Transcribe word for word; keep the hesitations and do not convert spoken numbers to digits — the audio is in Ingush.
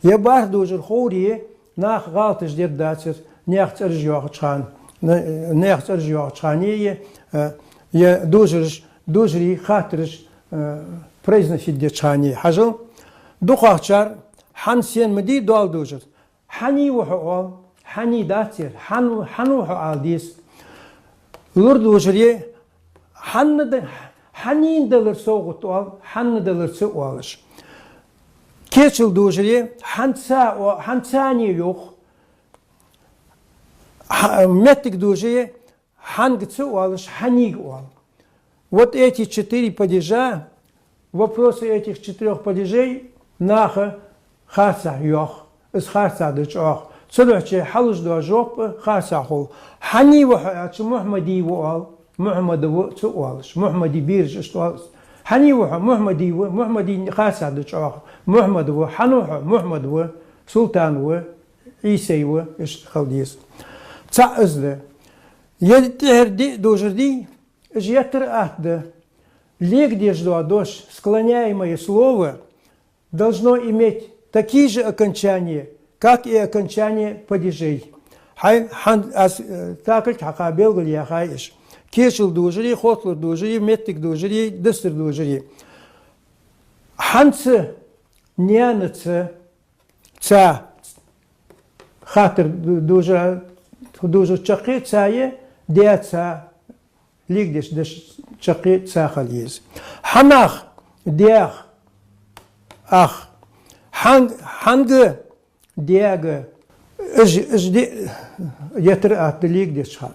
Е бархӀ дожар ховре, наха гӀалаташ дергдацар, наьха цӀераш йоахача хана, на-, наьха цӀераш йоахача хана е, е, е дожараш, дожарий хаттараш, э, произносить деча хана е. Хьажал, дукхагӀчар хьан сен ма дий доал дожар. Хьаний ва хьо оал, хьаний дац ер, хьан, хьан ва хьо ала деза. Лур дожаре, хьанна да-, хьанийна далар совгӀат оал, хьанна далар ца оалаш. Кечал дожаре, хьан ца о-, хьан цане йоах. Хьа-, меттиг дожаре, хьанга ца оалаш, хьанийга оал. Вот эти четыре падежа, вопросы этих четырёх падежей наха харцахьа йоах, из харцахьа да чӀоагӀа. Цудухьа хьалуш дола жоп а харцахьа хул. Хьаний ва хьо аьлча, Мухьмадий ва оал, Мухьмада ва ца оалаш. Мухьмадий бераш иштта оал. Хьаний ва хьо, Мухьмадий ва, Мухьмадий харцахьа да чӀоагӀа. Мухьмада ва, хьан ва хьо, Мухьмада ва, Султана ва, Ӏийсай ва, иштта хила деза. ЦаӀ из да. Е тӀехьара диъ дожар дий, из еттара атта да. Легадеш дола дош, склоняемое слово, должно иметь такие же окончания, как и окончание падежей. Хьай, хьан, аз, э, такалг хьакха белгалъяьхай уж. Кечал дожаре, хотталур дожаре, меттиг дожаре, дустар дожаре. Хьанца, наьнаца, ца, хаттар ду-, дожа-, дожа чаккхе ца е, даь ца, легадеш деш чаккхе ца хила еза. Хьанах, даьх, ах. Хьан-, хьанга, даьга. Уж, уж диъ еттара атта да легадеча хана.